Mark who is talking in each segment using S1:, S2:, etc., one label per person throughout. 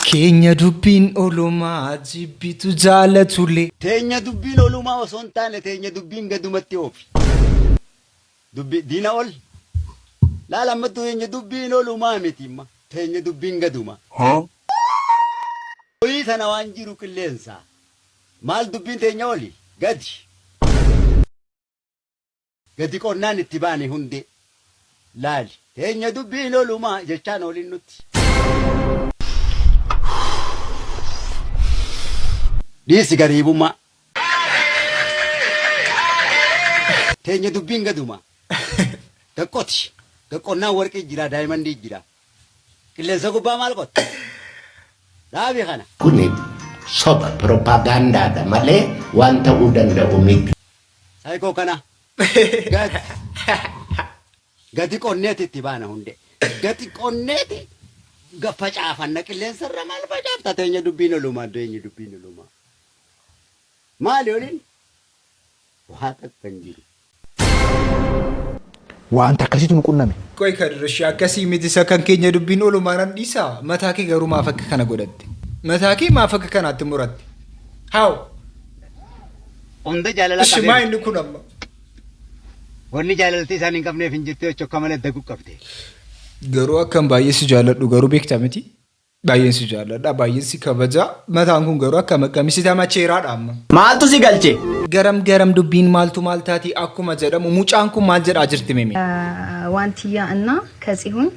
S1: Keenya dubbiin olumaa jibbitu jaalatullee.
S2: Teenya dubbiin olumaa osoo hin taane teenya dubbiin gadumatti oofi. Dubbi diina ol. Laala amma teenya dubbiin olumaa miti imma. Teenya dubbiin gaduma. Olii sana waan jiru qilleensa. Maal dubbiin teenya oli? Gadi. Gadi qonnaan itti baane hundee. Laali. Teenya dubbiin olumaa jechaan olin nutti. Dhiisi gariibummaa. Teenya dubbiin gaduma. Gaqqoti. Gaqqonnaan warqii jira, daayimandii jira. Qilleensa gubbaa maal qotta? Dhaabi kana.
S3: Kuni soba, piropaagaandaadha malee waan ta'uu danda'u miti.
S2: Saayikoo kana. Gadi. Gadi qonneeti itti baana hundee. Gadi qonneeti facaafanna qilleensa irra maal facaafta teenya dubbiin olumaa teenya dubbiin olumaa. Maali oliin? Waa takka hin jiru.
S4: Wanta akkasiitu nu qunname.
S1: Qoy Kadir ishee akkasii miti isa kan keenya dubbiin olumaa nan dhiisaa mataa kee garuu maaf akka kana godhatte? Mataa kee maaf akka kanaatti muratte? How?
S2: Hunda jaalala
S1: Ishi maa
S2: qabee
S1: inni kun amma?
S2: Wanni jaalaltii isaan hin qabneef hin jirtu jechuun akka malee daguu qabde.
S1: Garuu akkan baay'ee si jaalladhu garuu beekta miti? Baay'een si jaalladha, baay'een si kabaja. Mataan kun garuu akkam akkami si tamacheeraadha amma.
S5: Maaltu si galche?
S1: Garam garam dubbiin maaltu maal taati akkuma jedhamu mucaan kun maal jedhaa jirti meme?
S6: ዋንትያ እና ከጽሁን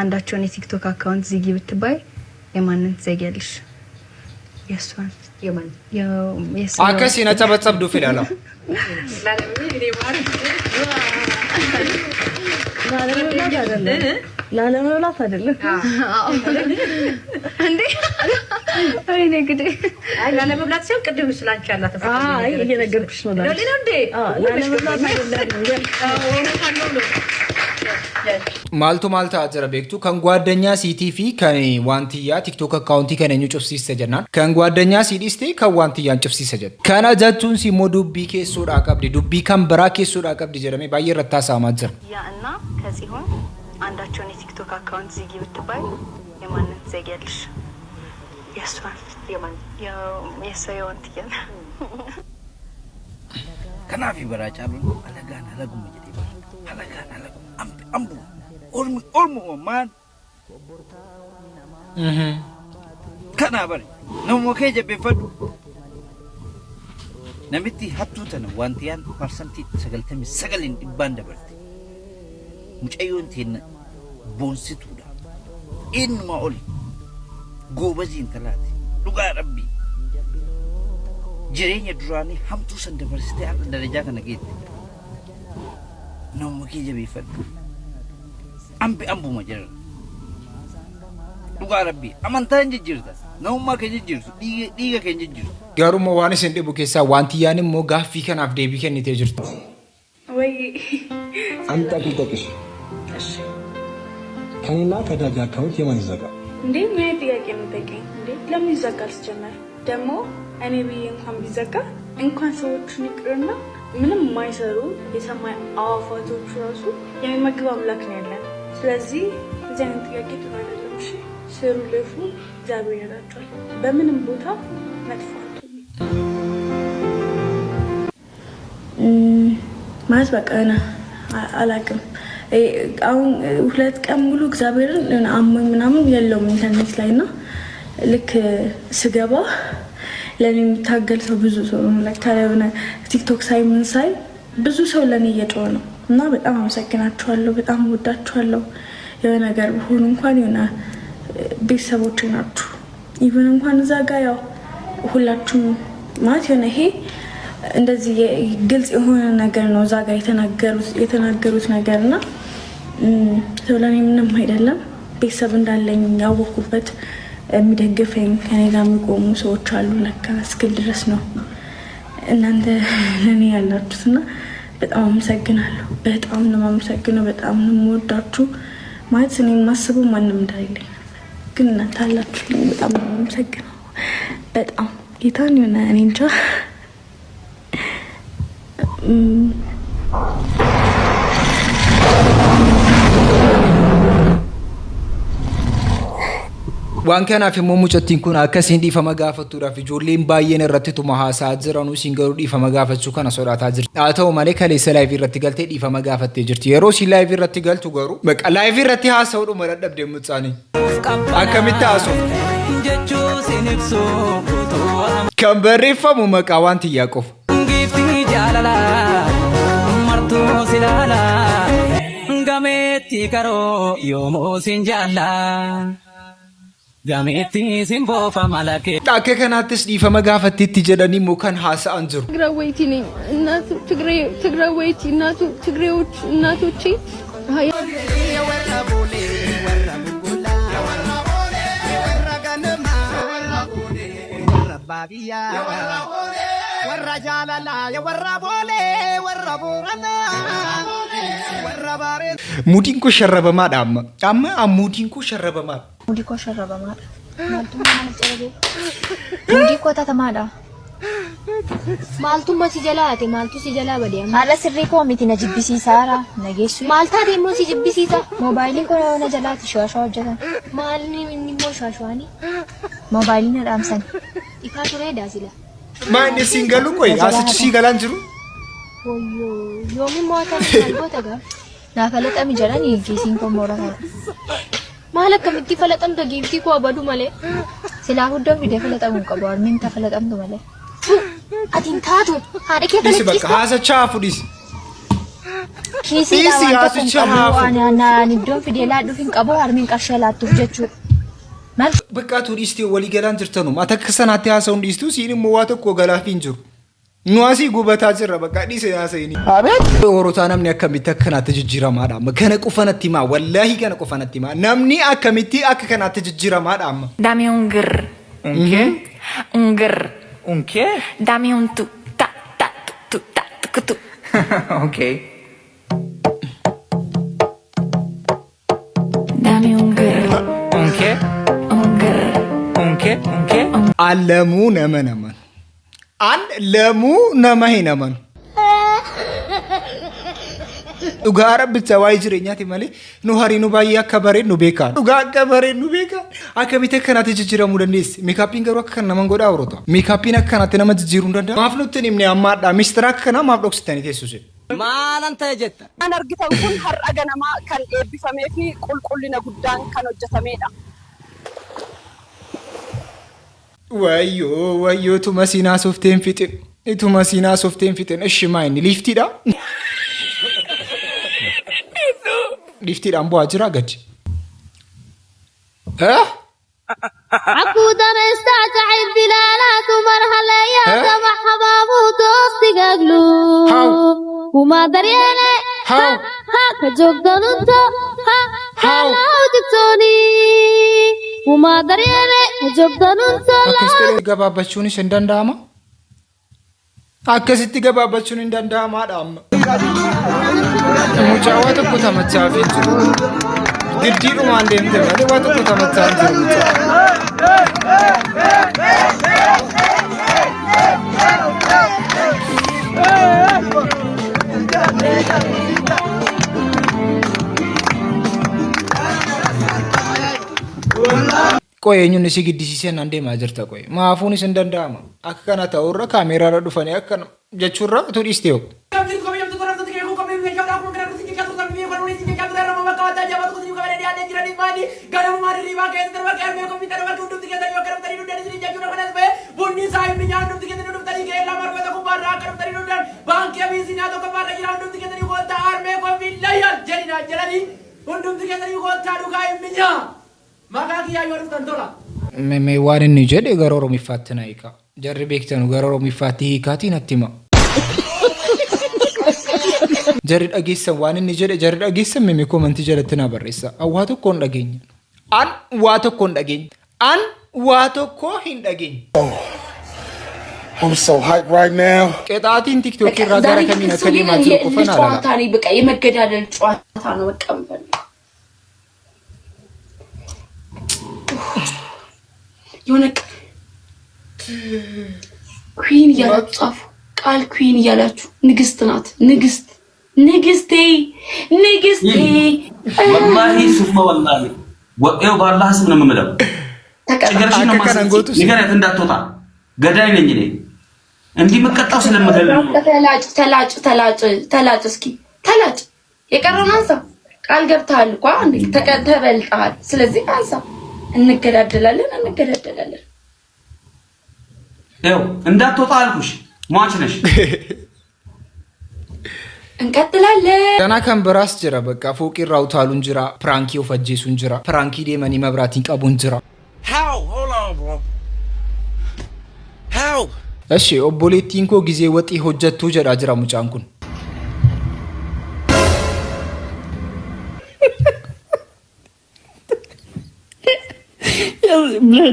S6: አንዳቸውን የቲክቶክ አካውንት ዝጊ ብትባይ የማንን ትዘጊያለሽ? የእሷን።
S7: የማን?
S6: የእሷ።
S1: Akkasii na cabatsabduuf ilaala.
S8: ላለመብላት አይደለም፣ ላለመብላት አይደለም
S6: እንዴ ወይኔ ጉዴ!
S7: አይ ላለመብላት ሲሆን ቅድም ስላንቺ ያላት ፍቅር
S8: አይ እየነገርኩሽ ነው።
S7: ነው ነው እንዴ?
S8: ላለመብላት አይደለም።
S1: Maaltu maal ta'aa jira beektu kan gwaaddanyaa siitii fi kan waantiyyaa TikTok akkaawuntii kan eenyu cufsiiste jennaan kan gwaaddanyaa sii dhiiste kan waantiyyaan cufsiise jedhe. Kana jechuun si immoo dubbii keessoodhaa qabdi dubbii kan biraa keessoodhaa qabdi jedhamee baay'ee irratti haasa'amaa jira.
S6: ያ እና ከጽሁን አንዳቸውን የቲክቶክ አካውንት ዝጊ ብትባይ የማንን ትዘጊያለሽ? የእሷን።
S7: የማን?
S6: የእሷ የዋንትያን።
S9: Kanaaf baraa caaluun alagaan alaguma jedhee bara. Alagaan alaguma ambi ambuma. Ormi ormuma maan. Kanaa bari namuma kee jabbeeffadhu. Namitti hattuu tana wantiyaan parsantii 99n dhibbaan dabarte. Mucayyoon teenna boonsituudha. Innumaa oli. Goobazii intalaati. Dhugaa rabbii. Jireenya duraanii hamtuu san dabarsitee har'a darajaa kana geette. Namuma kee jabeeffadhu. Ambi ambuma jedhan. Dhugaa rabbii amantaa hin jijjiirta. Namummaa kee jijjiirtu. Dhiiga kee hin jijjiirtu.
S1: Garuu waan isin dhibu keessaa waantiyyaan immoo gaaffii kanaaf deebii kennitee jirti.
S8: ወይ
S10: አንድ ጥያቄ ልጠይቅሽ።
S8: እሺ።
S10: ከኔና ከዳጊ አካውንት የማን ይዘጋ?
S8: እንዴ ምን አይነት ጥያቄ ነው የምጠይቀኝ? እንዴ ለምን ይዘጋል? ሲጀመር ደግሞ እኔ ብዬ እንኳን ቢዘጋ እንኳን ሰዎቹን ይቅርና ምንም የማይሰሩ የሰማይ አዋፋቶቹ ራሱ የሚመግብ አምላክ ነው ያለን። ስለዚህ እዚህ አይነት ጥያቄ ጥሩ አይደለም። እሺ ስሩ፣ ልፉ፣ እግዚአብሔር ይረዳቸዋል። በምንም ቦታ መጥፎ አትሁኑ። ማለት በቃ የሆነ አላቅም አሁን 2 ቀን ሙሉ እግዚአብሔርን የሆነ አሞኝ ምናምን የለውም ኢንተርኔት ላይ እና ልክ ስገባ ለእኔ የሚታገል ሰው ብዙ ሰው ነው። Like ታዲያ የሆነ ቲክቶክ ሳይ ምን ሳይ ብዙ ሰው ለእኔ እየጮኸ ነው እና በጣም አመሰግናችኋለሁ። በጣም ወዳችኋለሁ። የሆነ ነገር ሆኑ እንኳን የሆነ ቤተሰቦቼ ናችሁ። Even እንኳን እዛ ጋ ያው ሁላችሁም ማለት የሆነ ይሄ እንደዚህ ግልጽ የሆነ ነገር ነው እዛ ጋር የተናገሩት ነገር እና ሰው ለእኔ ምንም አይደለም። ቤተሰብ እንዳለኝ ያወኩበት የሚደግፈኝ ከኔ ጋር የሚቆሙ ሰዎች አሉ ለካ እስክል ድረስ ነው እናንተ ለእኔ ያላችሁት እና በጣም አመሰግናለሁ። በጣም ነው የማመሰግነው። በጣም ነው የምወዳችሁ። ማለት እኔ የማስበው ማንም እንደሌለኝ ነበር፣ ግን እናንተ አላችሁልኝ። በጣም ነው የማመሰግነው። በጣም ጌታን የሆነ እኔ እንጃ።
S1: Waan kanaaf immoo mucattiin kun akkasiin dhiifama gaafattuudhaaf ijoolleen baay'een irratti tuma haasa'aa jiranuu isiin garuu dhiifama gaafachuu kana sodaataa jirti. Haa ta'u malee kaleessa live irratti galtee dhiifama gaafattee jirti. Yeroo isiin live irratti galtu garuu baqa live irratti haasa'uudhuma dadhabde mucaani. Akkamitti haasofti? Kan barreeffamu maqaa waan tiyyaa qofa.
S4: Giiftii jaalalaa martuu si laalaa gameettii qaroo yoomuu sin jaallaa gameettii sin boofa malakee.
S1: Akka kanaattis dhiifama gaafatteetti jedhanii immoo kan haasa'an jiru.
S5: ትግራወይቲ ነኝ። እናቱ ትግሬ ትግራወይቲ እናቱ ትግሬዎች እናቶቼ
S1: Muudiin koo sharrabamaadha amma. Amma muudiin koo sharrabamaadha.
S11: Muudii koo sharrabamaadha. Maaltummaa nama carabee? Muudii koo tatamaadha.
S5: Maaltummaa si jalaa hate maaltu si jalaa bade amma?
S11: Haala sirrii koo miti na jibbisiisaara. Na geessu.
S5: Maal taate immoo si jibbisiisa?
S11: Moobaayiliin koo na jalaati shuwaashuwaa hojjetan.
S5: Maal inni immoo shuwaashuwaani?
S11: Moobaayiliin na dhaamsan.
S5: Ifaa turee daasila.
S1: Maa inni siin galu qoyi asichi sii galaan jiru.
S5: Wayyoo yoomi immoo akka maal goota gaa?
S11: Naa falaxami jedhanii kiisiin koo moora kana.
S5: Maal akkamitti falaxamta giiftii koo abadu malee?
S11: Silaa huddoo fidee falaxamuu hin qabu. Harmeen ta falaxamtu malee.
S5: Ati hin taatu haadha kee
S1: Dhisi bakka
S5: falaxisiista?
S1: haasachaa hafu dhisi.
S11: Kiisiidhaa
S1: Dhiisi
S11: waan tokko hin
S1: haasichaa
S11: qabu.
S1: hafu.
S11: Ani iddoon fidee laadhuuf hin qabu. Harmeen qarshii laattuuf jechuudha. Maal
S1: Bakka atuu dhiistee walii galaan jirtanuma. Ati akka sanaatti haasa'uun dhiistu siin immoo waa tokko galaaf hin jiru. Nu asii gubataa jirra bakka dhiise haasa'ini. Abeet. Horotaa namni akkamitti akka kanaatti jijjiiramaadha amma. Kana qofa natti himaa. Wallaahi kana qofa natti himaa. Namni akkamitti akka kanaatti jijjiiramaadha amma.
S6: Dame un grr.
S4: Un qué?
S6: Un grr.
S4: Un qué?
S6: Dame un tu, ta, ta, tu, tu, ta, tu, tu.
S4: Okay.
S6: Dame un grr.
S4: Un qué?
S6: Un grr.
S4: Un qué? Un qué?
S1: Allamuu nama naman. An lamuu nama hin amanu. Dhugaa rabbicha waa'ee jireenyaati malee nu hariinuu baay'ee akka bareednu beekaa. Dhugaa akka bareednu beekaa. Akkamitti akkanaatti jijjiiramuu dandeessi? Makeupiin garuu akka kan naman godhaa horota. Makeupiin akka kanaatti nama jijjiiruu hin danda'a. Maaf nutti hin himne ammaadha. Mistira akka kanaa maaf dhoksitanii teessu?
S4: Maalan ta'e jetta?
S12: Kan argitan kun har'a ganamaa kan eebbifamee fi qulqullina guddaan kan hojjetamedha.
S1: Wayyoo wayyoo tuma siinaa softeen fixin. Ituma siinaa softeen fixin. Ishi maa inni liiftiidha? Liiftiidhaan bu'aa jira gadi. Eh?
S5: Cakudanaysta jacayl bilaalaa dumar haleeyaa
S1: Eh?
S5: damac habaabuu doostigaglu
S1: How?
S5: kuma daryeele
S1: How?
S5: ha ka joogdanunto ha
S1: How?
S5: halaw digtooni kuma daryeele ka joogdanunto
S1: Akkasitti gabaabbachuunis hin danda'ama? Akkasitti gabaabbachuun hin danda'amaadha amma. Mucaa waa tokko tamachaa fi jiru. Giddiidhumaan deemte malee waa tokko tamachaa hin jiru mucaa. Qoy eenyuun si giddisiisee naan deemaa jirta qoy. Maafuunis hin danda'ama. Akka kana ta'urra kaameeraarra dhufanii akkana jechuurra utuu dhiistee hoo. Mee waan inni jedhe gara Oromiffaatti na hiika. Jarri beektanu gara Oromiffaatti hiikaatii natti hima. Jarri dhageessan waan inni jedhe jarri dhageessan mimi commentii jalatti na barreessa. An waa tokko hin dhageenye. An waa tokko hin dhageenye. An waa tokko hin dhageenye.
S10: I'm so hyped right now.
S1: Qexaatiin TikTokii irraa gara kamiin akka deemaa jiru qofa na
S13: ጨዋታ
S1: ilala.
S13: ነው። በቃ የመገዳደል ጨዋታ ነው። በቃ የምፈልገው የሆነ queen እያላችሁ ጻፉ። ቃል queen እያላችሁ ንግስት ናት። ንግስት ንግስቴ ንግስቴ
S14: ወላሂ ሱመ ወላሂ ወጤው በአላህ ስም ነው የምምለው።
S13: ተቀጣ።
S14: ችግርሽን ነው
S1: Akka kanan
S14: ማስጪ
S1: gootus
S14: ንገሪያት እንዳትወጣ ገዳይ ነኝ እኔ። እንዲህ የምቀጣው ስለምገል ነው።
S13: ተላጭ ተላጭ ተላጭ ተላጭ፣ እስኪ ተላጭ። የቀረውን አንሳ። ቃል ገብተሃል እኮ አንዴ ተበልጠሃል። ስለዚህ አንሳ። እንገዳደላለን እንገዳደላለን።
S14: ይኸው እንዳትወጣ አልኩሽ። ሟች ነሽ።
S13: እንቀጥላለን።
S1: Kana kan biraas jira bakka fooqirraa utaaluun jira, piraankii of ajjeesuun jira, piraankii deemanii mabraatiin qabuun jira.
S9: How? Hold on, bro. How?
S1: Eshi obboleettiin koo gizee waxii hojjettuu jedhaa jira mucaan kun.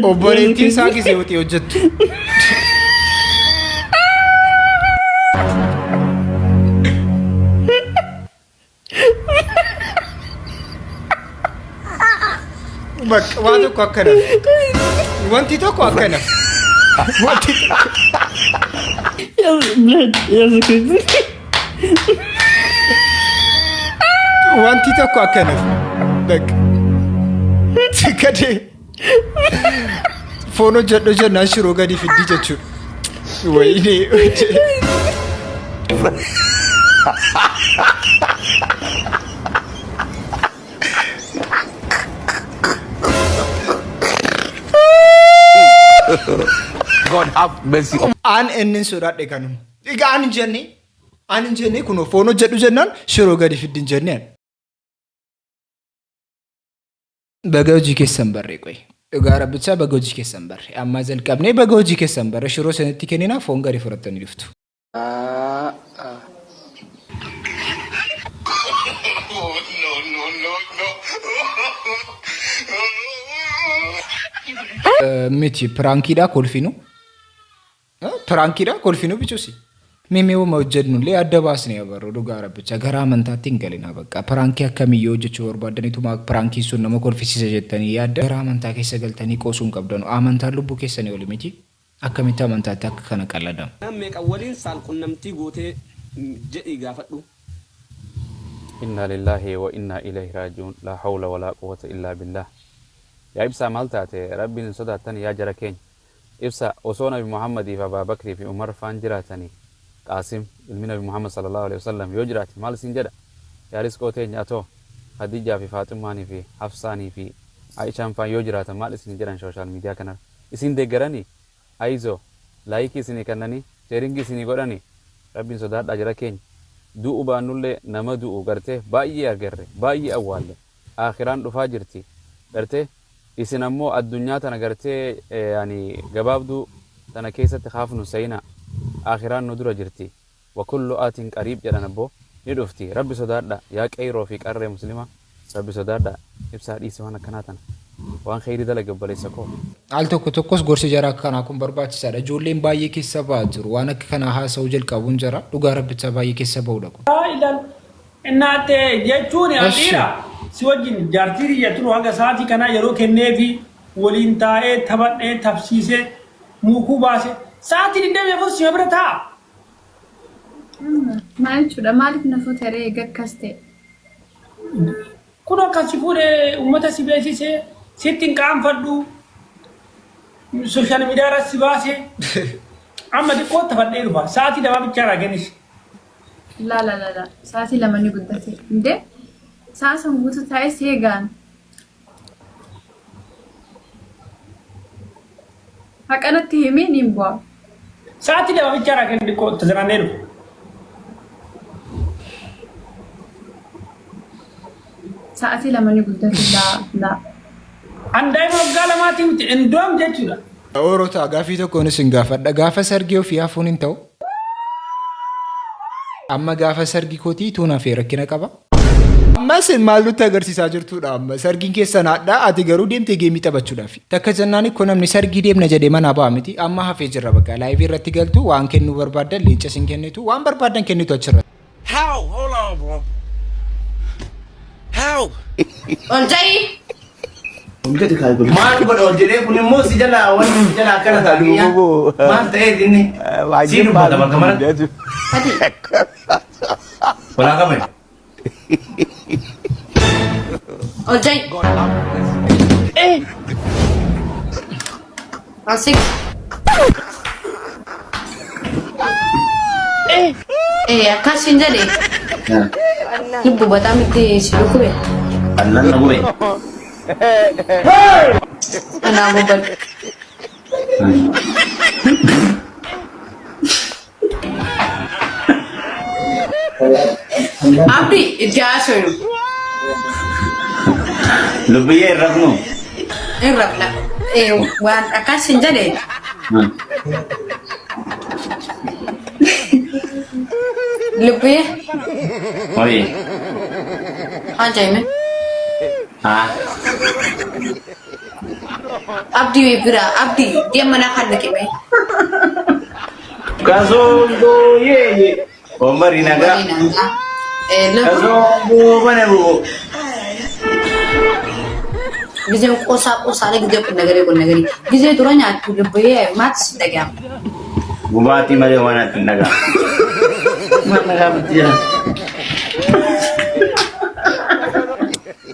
S1: Obboleettiin isaa gizee waxii hojjettu. Bakka waa tokko akkana. Wanti tokko akkana. Wanti tokko. Wanti tokko akkana. Bakka. Gadi. Foon hojjedhu jennaan shiroo gadi fiddi jechuudha. Wayinee.
S9: God have mercy on
S1: An inni sodaadhe kanuma. Egaa an hin jenne an hin jenne kunoo foon hojjedhu jennaan shiroo gadi fiddi hin jenne. Baga hojii keessan barree qoy. Dhugaa rabbichaa baga hojii keessan barree. Amma jalqabnee baga hojii keessan barree shiroo sanitti kenninaa foon gadi fudhattanii dhuftu. Miti piraankiidha kolfinu. Piraankiidha kolfinu bicuusi. Mimmi'uma hojjennullee adda baasnee abarru dhugaa rabbicha gara amantaatti hin galina bakka piraankii akkamiyyuu hojjechuu barbaadaniituma piraankiin sun nama kolfisiisa jettanii yaadda gara amantaa keessa galtanii qoosuu hin qabdanu amantaan lubbuu keessanii oli miti akkamitti amantaatti akka kana qalladamu.
S15: Meeqa waliin saalqunnamtii gootee jedhii gaafadhu.
S16: Inna lillahi wa inna ilayhi raaji'uun laa hawla walaa quwwata illaa billah. Yaa ibsaa maal taate rabbiin hin sodaattan yaa jara keenya. Ibsa osoo Nabi Muhammadii fi Abaa Bakrii fi Umar faan jiraatanii Qaasim ilmi Nabi Muhammad sallallahu alaihi wasallam yoo jiraate maal siin jedha? Yaa risqoo teenya atoo Khadijaa fi Faaxumaanii fi Hafsaanii fi Aishaan faan yoo jiraatan maal isin jedhan social media kanarra? Isin deeggaranii? Ayizoo like isinii kennanii sharing isinii godhanii rabbiin sodaadhaa jara keenya. Du'u baannullee nama du'u gartee baay'ee agarre baay'ee awwaalle aakhiraan dhufaa jirti gartee isin ammoo addunyaa tana gartee yani gabaabduu tana keessatti kaafnu seenaa aakhiraan nu dura jirti wa kullu aatin qariib jedhan abboo ni dhufti rabbi sodaadha yaa qeyroo fi qarree muslima rabbi sodaadha ibsaa dhiisi waan akkanaa tana waan kheyrii dalage obboleessa koo.
S1: Al tokko tokkos gorsi jara akkanaa kun barbaachisaadha. Ijoolleen baay'ee keessa ba'aa jiru. Waan akka kanaa haasa'uu jalqabuun jara dhugaa rabbichaa baay'ee keessa ba'uudha kun.
S17: Ilaal innaate jechuun dhiira si wajjin jaartii biyya turu haga sa'aatii kanaa yeroo kenneefi waliin taa'ee taphadhee tapsiisee muukuu baase sa'aatii 24 si bira taa'a.
S18: Maal jechuudha? Maaliif na fuutaree eega akkas ta'e?
S17: Kun akka si fuudhee uummata si beeksisee sitti hin qaanfadhu social media irratti si baase amma xiqqoo taphadhee dhufa sa'aatii 2 bichaa kennis.
S18: La la la la sa'aatii 2 ni guddate. Indee sa'a san guutuu taa'ee si eegaan. Haqanatti himee niin bu'a.
S17: Sa'aatii 2 bichaa kenni xiqqoo tazanaannee dhufa.
S18: Sa'aatii 2 ni guddate laa laa.
S17: An daa'ima waggaa lamaatii miti indoom jechuudha.
S1: Oorotaa gaafii tokkoon isin gaafadha. Gaafa sargii ofii hafuun hin ta'u. Amma gaafa sargii kootii tuun hafee rakkina qaba. Ammas maal nutti agarsiisaa jirtudha amma sargiin keessan haadha ati garuu deemtee game taphachuudhaaf. Takka jennaan ikkoo namni sargii deemna jedhee manaa ba'a miti amma hafee jirra bakka live irratti galtu waan kennuu barbaaddan leenca sin kennitu waan barbaaddan kennitu achirratti.
S9: How? Hold on, bro. How?
S13: Ol ja'i.
S19: Maal godha ol jedhee kun immoo si jala wanni si jala akkana ta'a. Maal ta'ee inni si dubbata bakka maratti. Walaa qabame.
S13: Ol ja'i. Asii. Akkas hin jedhe. Lubbu bataam itti si dhukkube.
S14: Annan na gube.
S13: Anaa gubadhu. Abdi itti haasofnu.
S14: Lubbiyyee hin rafnu.
S13: Hin rafna. Waan akkas hin jedhe. Lubbiyyee
S14: Oye.
S13: maal jedhame?
S14: Haa.
S13: Abdii bira abdii deem mana kan dhaqime.
S14: Kasongo yeye. Omari nagaa. Kasongo mana bu'u.
S13: Gizeen qoosaa qoosaalee gizee kun nagarii kun nagarii gizee dura nyaattu lubbiyyee maatti si dhaga'ama.
S14: Gubaatii malee waan ati hin dhaga'amu. Maal nagaafatti jira?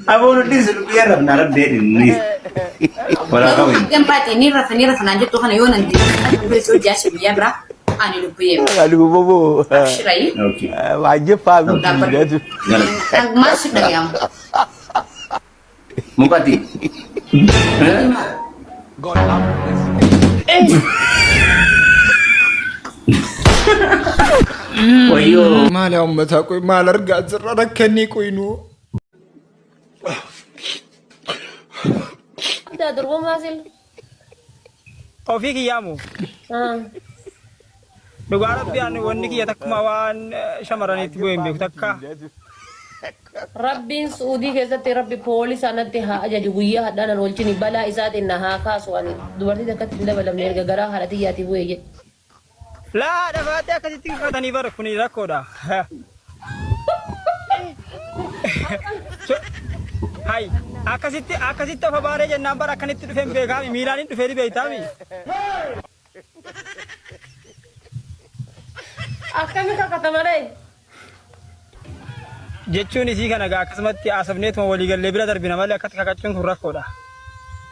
S14: Aboon dhiisu dubbii arrabna rabbi jedhi Walaa
S13: Garuu
S14: qabu.
S13: hangam baate ni rafa ni rafa naan jettu kana yoo nan deebi'e hojii asii biyya biraa ani lubbiyyee.
S20: Alubobo.
S13: Abshirayi.
S20: Waajjifaa miti.
S13: Maal si dhaga'ama?
S14: Mukati. Wayyoo.
S1: Maal yaa uummataa qoy maal argaa jirra rakkannee qoy nuu.
S21: Adda durbumaa sil.
S17: Ofii kiyyaamu. Dhugaa rabbi ani wanni kiyya takkuma waan shamarraniitti bu'e hin beeku takka.
S21: Rabbiin Su'uudii keessatti rabbi poolisa natti haa ajaju guyyaa hadhaa nan oolchini balaa isaatiin na haa kaasu ani dubartii takkatti hin dabalamne erga garaa haadha tiyyaatii bu'e jedhe.
S17: Laa haadha faatee akkasitti kakatanii bara kuni rakkoodha. Hay akkasitti akkasitti of abaaree jennaan bara akkanitti dhufeen beekaami miilaan hin dhufee ni beektaami.
S21: Akkami kakata malee?
S17: Jechuun isii kana egaa akkasumatti haasofneetuma walii gallee bira darbina malee akkatti kakachuun kun rakkoodha.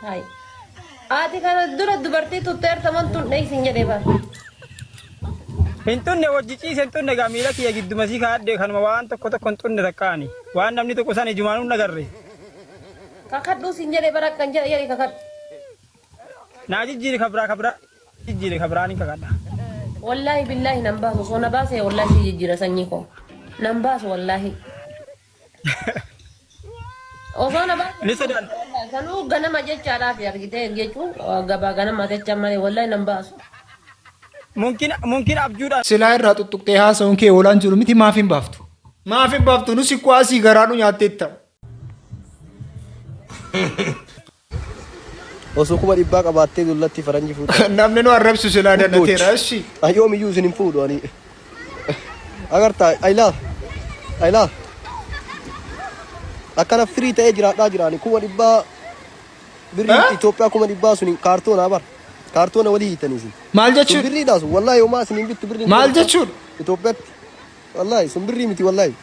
S21: Hai. Ati kana dura dubartii tutteerta man tun dheeysin jedhee bar.
S17: Hin xunne wajji ciise hin xunne egaa miila kiyya gidduma sii kaa'adhe kanuma waan tokko tokko hin xunne takkaani. Waan namni tuqu san ijumaanuu hin agarre.
S21: Kakadhuu sin jedhee bar akkan jedhe jedhi kakadhu.
S17: Naa jijjiiri ka biraa ka biraa jijjiiri ka biraa ni kakadha.
S21: Wallaahi billaahi nan baasu osoo na baasee wallaahi si jijjiira sanyii koo. Nan baasu wallaahi. Osoo na baase
S17: Ni sodaan.
S21: sanuu ganama jechaadhaaf argitee jechuun gabaa ganama jecha malee wallaahi nan baasu.
S17: Mumkin mumkin abjuudhaan.
S1: Silaa irraa xuxuqxee haasa'uun kee oolaan jiru miti maaf hin baaftu? Maaf hin baaftu? Nus ikkoo asii garaa nu nyaatteetta.
S22: Osoo 500,000 qabaattee dullatti faranji fuuta.
S1: Namni nu arrabsu silaa dannateera. Eshi.
S22: An yoomiyyuu isin hin fuudhu ani. Agartaa I love I love. Akkana firii ta'ee jiraadhaa jira ani 100,000 birrii Itoophiyaa 100,000 suni kaartoonaa bar. Kaartoona walii hiitanii isin.
S1: Maal
S22: Sun
S1: jechuudha?
S22: birriidhaa sun wallaahi homaa isin hin bittu birriin
S1: Maal jechuudha?
S22: Itoophiyaatti. Wallahi sun birrii miti wallahi.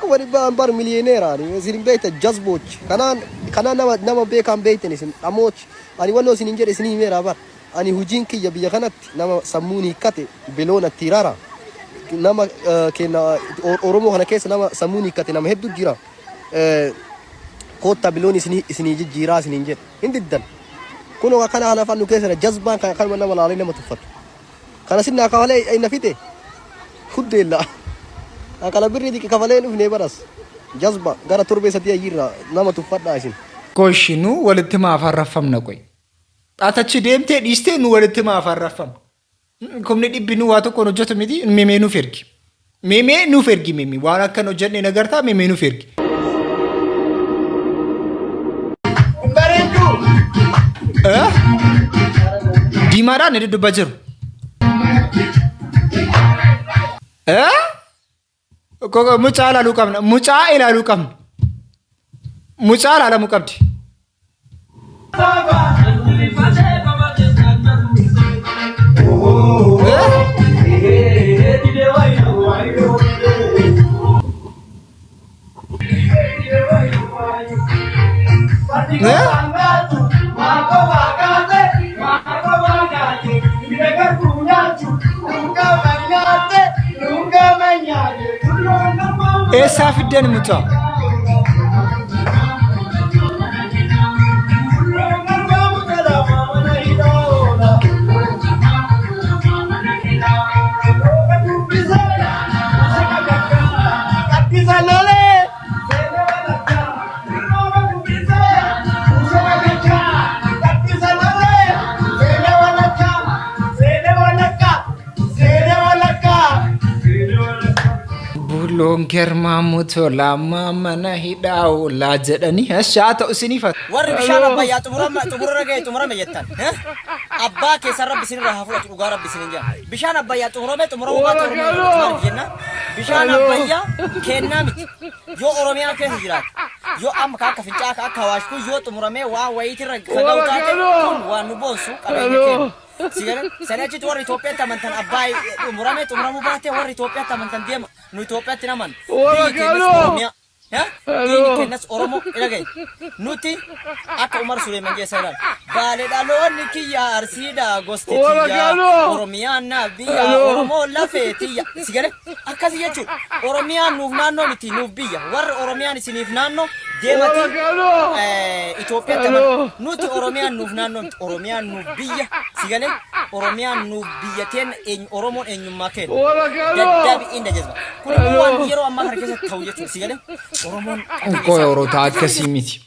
S22: 100,000 an bar miliyooneera ani isin hin beektan jazbooch. Kanaan kanaan nama nama beekaan beektan isin dhamooch. Ani wannoo isin hin jedhe isin himeera bar. Ani hujiin kiyya biyya kanatti nama sammuun hiikkate biloon atti rara. Nama kenna Oromoo kana keessa nama sammuun hiikkate nama hedduu jira. Koottaa biloon isin isinii jijjiiraa isiniin jedhe. Hin diddan. Kunoo akkana kana afaan nu keessa jira jazbaan kan akkanuma nama laalee nama tuffatu. Kana sinnaa kafalee na fixe huddeella. Kana birrii diqi kafalee hin dhufne baras. Jazba gara torbee sadii ayyirra nama tuffadhaa isin.
S1: Goshi nu walitti maaf arraffamna qoy. Ati achi deemtee dhiistee nu walitti maaf arraffamna. 100,000 nu waa tokkoon hojjetu miti mimee nuuf ergi. Mimee nuuf ergi mimi waan akkan hojjenne nagartaa mimee nuuf ergi. Eh? Diimaadhaan inni duddubbaa jiru. Eh? Mucaa ilaaluu qabna. Mucaa ilaaluu qabna. Mucaa ilaalamuu qabdi. Eessaa fiddan mucaa? Bulloon germaamu tolaa mana hidhaa oolaa jedhanii haa ta'u isiniif haa
S4: Warri bishaan abbayyaa xumurama xumurarra ga'e xumurame jettan. Eh? Abbaa keessan rabbi isinirraa haa fudhatu dhugaa rabbi isinin jedha. Bishaan abbayyaa xumurame xumuramuu baate Oromiyaa irratti maaliif jenna? Bishaan abbayyaa kennaa miti. Yoo Oromiyaa keessa jiraate yoo amma ka akka fincaa'aa ka akka Awaash kun yoo xumuramee waan wayiitirra ka ga'u taate kun waan nu boonsu qabeenya keenya. Si galee sanii achitti warri Itoophiyaatti amantan abbaay xumurame xumuramuu baate warri Itoophiyaatti amantan deema nu Itoophiyaatti hin amannu. Biyyi keenyas Oromiyaa. Diinni keenyas Oromoo dhagaye. Nuti akka Umar Suleeman jeessa ilaal. Baale dhaloonni kiyya Arsiidha gosti tiyya. Oromiyaan naaf biyya Oromoo lafee tiyya. Si galee akkasi jechuudha. Oromiyaan nuuf naannoo miti nuuf biyya. Warri Oromiyaan isiniif naannoo deemati Itoophiyaatti amanu. Nuti Oromiyaan nuuf naannoo miti. Oromiyaan nuuf biyya. Si galee Oromiyaan nuuf biyya teenna eenyu Oromoon eenyummaa keenya. Daddabi inda jazba. Kun immoo waan yeroo ammaa kana keessatti ta'u jechuudha. Si galee Oromoon qabeenya
S1: Qoy
S4: isaa
S1: Orotaa akkasii miti.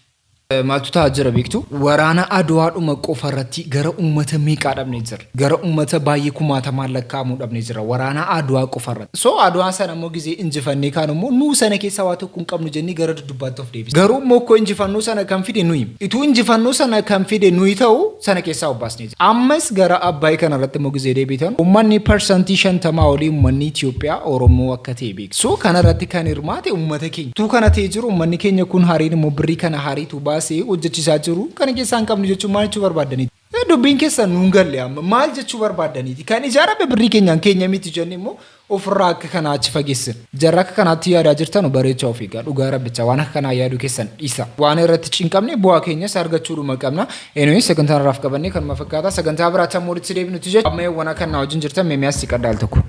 S1: Maaltu ta'aa jira beektu? Waraana Aduwaadhuma qofa irratti gara uummata meeqaa dhabnee jirra. Gara uummata baay'ee kumaatamaan lakkaa'amu dhabnee jirra. Waraana Aduwaa qofa irratti. So Aduwaa sana immoo gizee injifannee kaanu immoo nuu sana keessaa waa tokko hin qabnu jennee gara dudubbaatti of deebisna. Garuu immoo akkoo injifannoo sana kan fide nuyi. Ituu injifannoo sana kan fide nuyi ta'u sana keessaa of baasnee jirra. Ammas gara Abbaay kana irratti immoo gizee deebitan uummanni parsantii 50 olii uummanni Itoophiyaa Oromoo akka ta'e beektu. So kana irratti kan hirmaate uummata keenya. Utuu kana ta'ee jiru uummanni keenya kun hariin immoo birrii kana hariitu baasee hojjechiisaa jiru kana keessaa hin qabnu jechuun maal jechuu barbaaddaniiti? Dubbiin keessan nuun galle amma maal jechuu barbaaddaniiti? Kan ijaarame birrii keenyaan keenya miti jenne immoo ofirraa akka kanaa achi fageessina. Jarra akka kanaatti yaadaa jirtanu bareechaa of eegaa dhugaa rabbicha waan akka kanaa yaaduu keessan dhiisa. Waan irratti cinqamne bu'aa keenyas argachuudhuma qabna. Anyway sagantaan har'aaf qabanne kanuma fakkaata. Sagantaa biraatti hamma walitti deebinutti jecha amma yawwana kan na wajjin jirtan meemiyaas siqadha al tokko.